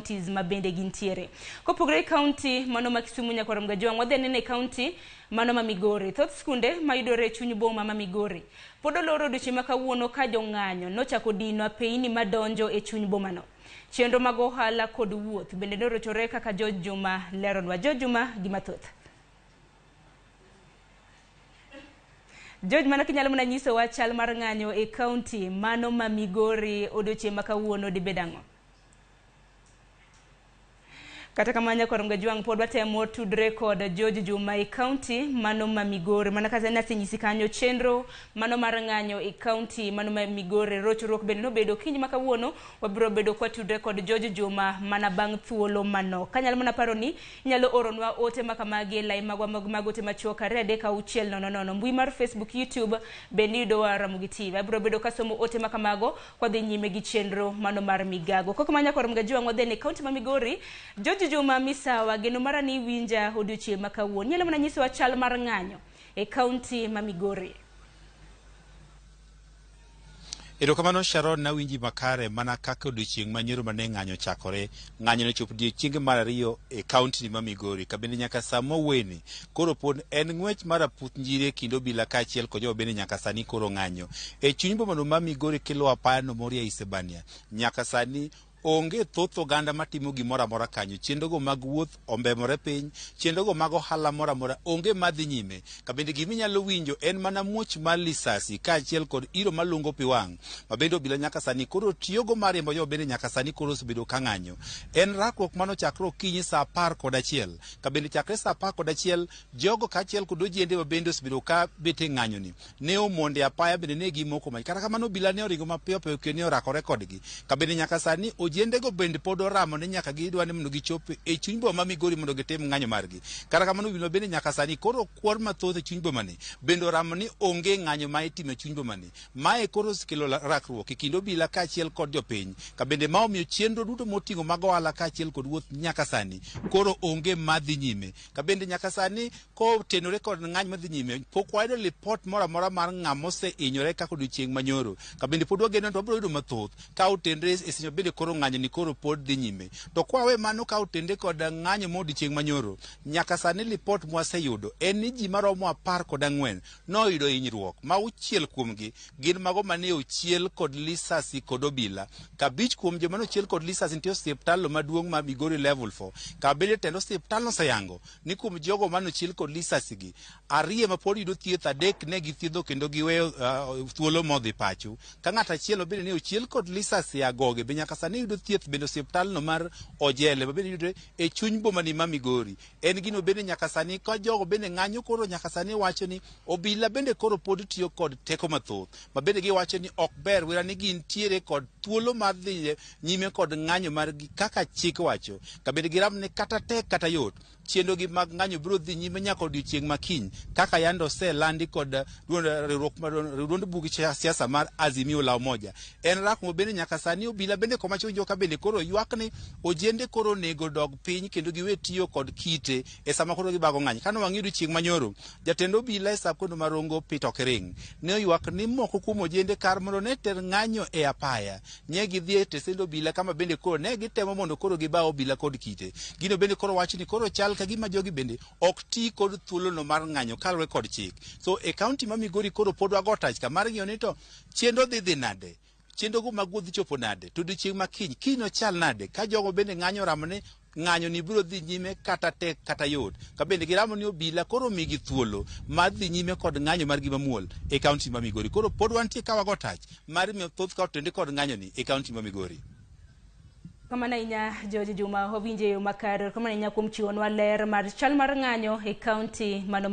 counties ma bende gintiere. Kopogore gi kaunti mano ma Kisumu nyakwar Mgajwang', wadhi anene e kaunti mano ma Migori. Thoth skunde mayudore e chuny boma ma Migori pod olor odiochieng' ma kawuono ka jong'anyo nochako dino apeini madonjo e chuny bomano. Chenro mag ohala kod wuoth bende norochore kaka George Juma leronwa. George Juma gi mathoth. George, mano kinyalo mana nyisowa chal mar ng'anyo e kaunti mano ma Migori odiochieng' ma kawuono dibed ang'o? Kata kamano nyakwar Mgajwang' pod watemo tudre kod George Juma e kaunti mano ma Migori. Mana kaka nasenyisi kanyo chenro mano mar ng'anyo e kaunti mano ma Migori. Rochruok bende nobedo kiny ma kawuono wabiro bedo kwatudre kod George Juma mana bang' thuolo manok. Kanyalo mana paro ni inyalo oronwa ote ma kamagi e lai magwa mag ote machuok 236 00. Mbui mar Facebook, YouTube bende iyudowa Ramogi TV. Abiro bedo kasomo ote ma kamago kwadhi nyime gi chenro mano mar migago. Kok ma nyakwar Mgajwang' wadhi e kaunti ma Migori. George Juma misawa geno mara ni iwinja odiochieng' ma kawuono. Inyalo mana nyisowa chal mar ng'anyo e kaunti ma Migori. Erokamano Sharon, nawinji makare mana kaka odiochieng' ma nyoro mane ng'anyo ochakore. Ng'anyo nochopo odiochienge mar ariyo e kaunti ma Migori, kabende nyaka sa mawuoyeni koro pod en ng'wech mar aputh njiri e kind obila kaachiel kod jogo bende nyaka sani koro ng'anyo. E chuny bomano ma Migori kiluwo apaya no Moria Isebania, nyaka sani onge thoth oganda matimo gimoro amora kanyo. Chenrogo mag wuoth ombemore piny, chenrogo mag ohala moro amora onge madhi nyime. Kabende gima inyalo winjo en mana muoch mar lisasi kaachiel kod iro malungo pi wang' ma bende obila nyaka sani koro tiyogo mar riembo jogo bende nyaka sani koro osebedo ka ng'anyo. En rakruok mane ochakre okinyi saa 11 kabende chakre saa 11 jogo kaachiel kod ojende ma bende osebedo ka bet e ng'anyoni ne omondo e apaya bende ne gimoko mach. Kata kamano obila ne oringo mapiyo piyo kendo ne orakore kodgi. Kabende nyaka sani ojendego bende pod oramo ni nyaka gidwa ni mondo gichop e chuny boma ma Migori mondo gitim ng'anyo margi. Kata kamano obila bende nyaka sani koro kwor mathoth e chuny bomani bende oramo ni onge ng'anyo ma itimo e chuny bomani. Mae koro osekelo rakruok e kind obila kaachiel kod jopiny. Kabende ma omiyo chenro duto moting'o mag ohala kaachiel kod wuoth nyaka sani koro onge madhi nyime. Kabende nyaka sani kotenore kod ng'anyo madhi nyime pok wayudo lipot moro amora mar ng'ama osehinyore kaka odiochieng' manyoro. Kabende pod wageno ni wabiro yudo mathoth ka otenre e seche bende koro ng'anyo ni koro pod dhi nyime. To kwawe mano ka otenre kod ng'anyo ma odiochieng' manyoro, nyaka sani lipot mwaseyudo en ni ji maromo 14 noyudo hinyruok, ma auchiel kuomgi gin mago mane ochiel kod lisasi kod obila. Ka abich kuom joma nochiel kod lisasi nitie osiptal maduong' ma Migori Level 4. Ka bende tend osiptal oseyango ni kuom jogo mane ochiel kod lisasi gi, ariyo ma pod yudo thieth, adek ne githiedho kendo giweyo thuolo modhi pacho. Ka ng'at achiel bende ne ochiel kod lisasi e agoge be nyaka sani yudo thieth bende osiptal no mar Ojele ma bende yudore e chuny boma ni ma Migori. En gino bende nyaka sani ka jogo bende ng'anyo koro nyaka sani wacho ni obila bende koro pod tiyo kod teko mathoth ma bende giwacho ni ok ber wera ni gintiere kod thuolo mar dhi nyime kod ng'anyo margi kaka chik wacho. Ka bende giram ni kata tek kata yot chenro gi mag ng'anyo biro dhi nyime nyaka odiochieng' ma kiny kaka yande oselandi kod duond bug siasa mar Azimio la Umoja. En rakruok bende nyaka sani obila bende komachielo ka bende koro ywak ni ojende koro onego dog piny kendo giwe tiyo kod kite e sama koro gibago ng'anyo. Kane wang'iyo odiochieng' manyoro, jatend obila e sab kondo marongo Peter Okiring ne oywak ni moko kuom ojende kar mondo ne ter ng'anyo e apaya, ne gidhi e tesend obila kama bende koro ne gitemo mondo koro giba obila kod kite. Gino bende koro wach ni koro chal ka gima jogi bende ok ti kod thuolono mar ng'anyo kaluwore kod chik. So e kaunti ma Migori koro pod wago tach ka mar ng'iyo ni to chenro dhi nade, chenro go mag wuoth dhi chopo nade, to odiochieng' ma kiny, kiny nochal nade ka jogo bende ng'anyo oramo ni ng'anyo ni biro dhi nyime kata tek kata yot. Ka bende giramo ni obila koro migi thuolo mar dhi nyime kod ng'anyo margi mamuol e kaunti ma Migori. Koro pod wantie ka wago tach mar miyo thoth ka otende kod ng'anyo ni e kaunti ma Migori. Kamano ahinya George Juma, wawinje yo makare. Kamano ahinya kuom chiwonwa ler mar chal mar ng'anyo e kaunti mano.